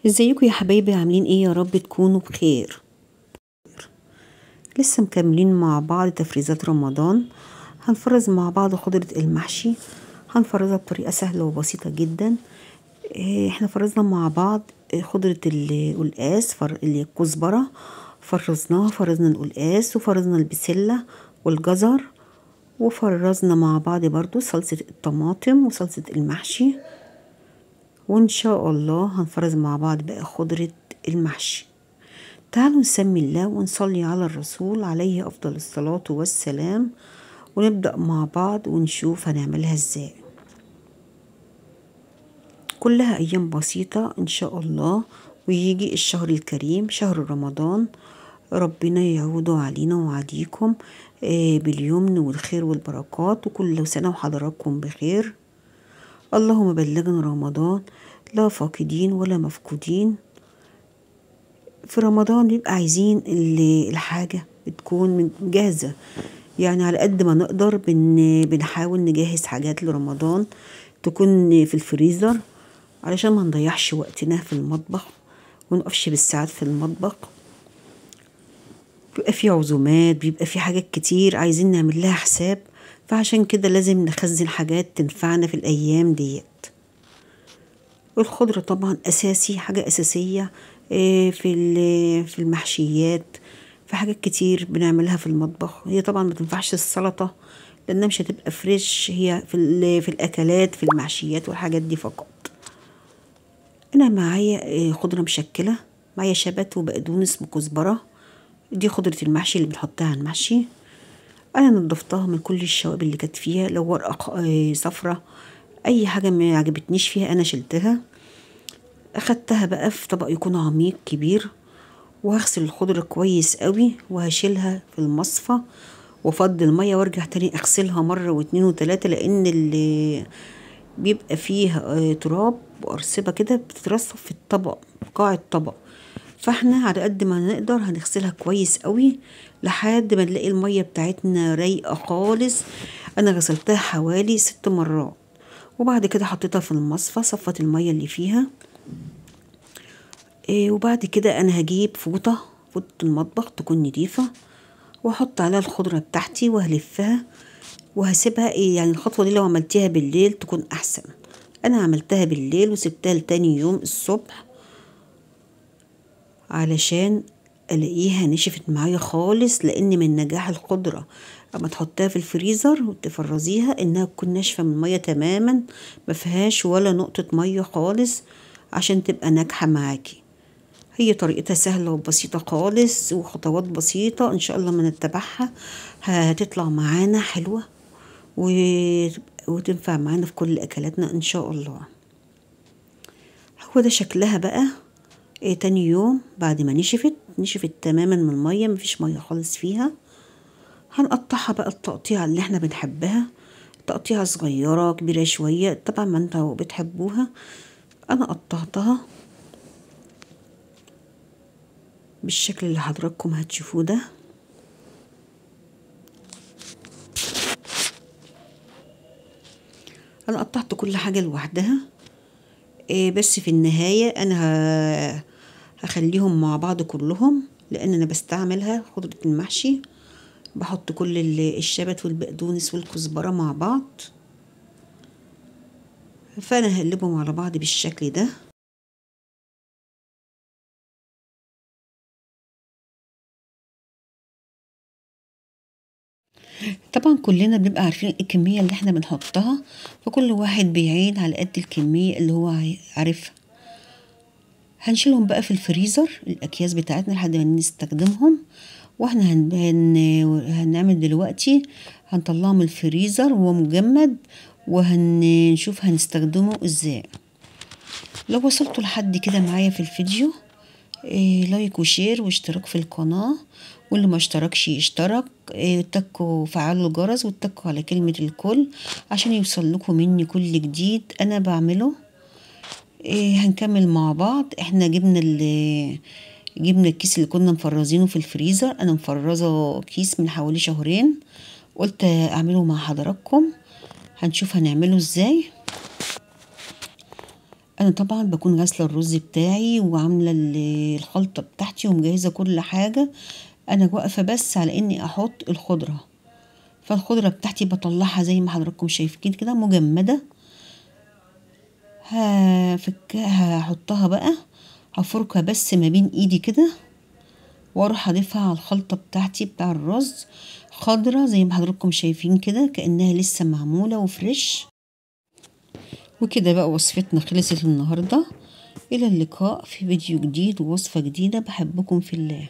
ازيكم يا حبايبي؟ عاملين ايه؟ يا رب تكونوا بخير. لسه مكملين مع بعض تفريزات رمضان. هنفرز مع بعض خضرة المحشي، هنفرزها بطريقة سهلة وبسيطة جدا. احنا فرزنا مع بعض خضرة القلقاس، الكزبرة فرزناها، فرزنا القلقاس وفرزنا البسلة والجزر، وفرزنا مع بعض برضو صلصة الطماطم وصلصة المحشي، وان شاء الله هنفرز مع بعض بقى خضرة المحشي. تعالوا نسمي الله ونصلي على الرسول عليه افضل الصلاة والسلام، ونبدأ مع بعض ونشوف هنعملها ازاي. كلها ايام بسيطة ان شاء الله، ويجي الشهر الكريم شهر رمضان، ربنا يعوده علينا وعليكم باليمن والخير والبركات، وكل سنة وحضراتكم بخير. اللهم بلغنا رمضان لا فاقدين ولا مفقودين. في رمضان بيبقى عايزين الحاجة بتكون جاهزة، يعني على قد ما نقدر بنحاول نجهز حاجات لرمضان تكون في الفريزر، علشان ما نضيعش وقتنا في المطبخ ونقفش بالساعات في المطبخ. بيبقى في عزومات، بيبقى في حاجات كتير عايزين نعمل لها حساب، فعشان كده لازم نخزن حاجات تنفعنا في الايام ديت. والخضرة طبعا اساسي، حاجة اساسية في المحشيات، في حاجات كتير بنعملها في المطبخ. هي طبعا ما تنفعش السلطة لانها مش هتبقى فريش، هي في الاكلات في المحشيات والحاجات دي فقط. انا معايا خضرة مشكلة، معايا شبت وبقدونس وكزبرة، دي خضرة المحشي اللي بنحطها على المحشي. انا نضفتها من كل الشوائب اللي كانت فيها، لو ورقة صفرة اي حاجة ما عجبتنيش فيها انا شلتها. اخدتها بقى في طبق يكون عميق كبير، وهغسل الخضرة كويس قوي وهشيلها في المصفى وافضي المية، وارجع تاني اغسلها مرة واتنين وتلاتة، لان اللي بيبقى فيها تراب وارسبه كده بتترسب في الطبق، في قاع الطبق. فاحنا على قد ما نقدر هنغسلها كويس قوي لحد ما نلاقي المية بتاعتنا رايقة خالص. انا غسلتها حوالي 6 مرات، وبعد كده حطيتها في المصفى، صفت المية اللي فيها. وبعد كده انا هجيب فوطه المطبخ تكون نضيفه، واحط عليها الخضرة بتاعتي وهلفها وهسيبها. يعني الخطوة دي لو عملتيها بالليل تكون احسن. انا عملتها بالليل وسبتها لتاني يوم الصبح علشان الاقيها نشفت معايا خالص، لان من نجاح الخضرة اما تحطها في الفريزر وتفرزيها انها تكون ناشفة من المية تماما، ما فيهاش ولا نقطة مية خالص، عشان تبقى ناجحة معاكي. هي طريقتها سهلة وبسيطة خالص، وخطوات بسيطة ان شاء الله ما نتبعها هتطلع معانا حلوة وتنفع معانا في كل اكلاتنا ان شاء الله. هو ده شكلها بقى تاني يوم بعد ما نشفت تماما من المية، مفيش مية خالص فيها. هنقطعها بقى التقطيعه اللي احنا بنحبها، تقطيعه صغيرة كبيرة شوية طبعا ما انتوا بتحبوها. انا قطعتها بالشكل اللي حضراتكم هتشوفوه ده. انا قطعت كل حاجة لوحدها، بس في النهاية انا هخليهم مع بعض كلهم، لان انا بستعملها خضرة المحشي، بحط كل الشبت والبقدونس والكزبرة مع بعض، فانا هقلبهم على بعض بالشكل ده. طبعا كلنا بنبقى عارفين الكمية اللي احنا بنحطها، فكل واحد بيعين على قد الكمية اللي هو عارفها. هنشيلهم بقى في الفريزر الاكياس بتاعتنا لحد ما نستخدمهم. واحنا هنعمل دلوقتي هنطلعه من الفريزر وهو مجمد، وهنشوف هنستخدمه ازاي. لو وصلتوا لحد كده معايا في الفيديو، like و share واشتراك في القناة، واللي ما اشتركش يشترك، اتكوا فعلوا الجرس واتكوا على كلمة الكل عشان يوصل لكم مني كل جديد انا بعمله. هنكمل مع بعض. احنا جبنا الكيس اللي كنا مفرزينه في الفريزر، انا مفرزه كيس من حوالي شهرين، قلت اعمله مع حضراتكم، هنشوف هنعمله ازاي. انا طبعا بكون غاسله الرز بتاعي وعامله الخلطة بتاعتي ومجهزه كل حاجة، انا واقفة بس على اني احط الخضرة. فالخضره بتاعتي بطلعها زي ما حضراتكم شايفين كده مجمده، هفكها هحطها بقى، هفركها بس ما بين ايدي كده واروح اضيفها على الخلطة بتاعتي بتاع الرز، خضرة زي ما حضراتكم شايفين كده كانها لسه معمولة وفريش. وكده بقى وصفتنا خلصت النهارده. الى اللقاء في فيديو جديد ووصفه جديدة. بحبكم في الله.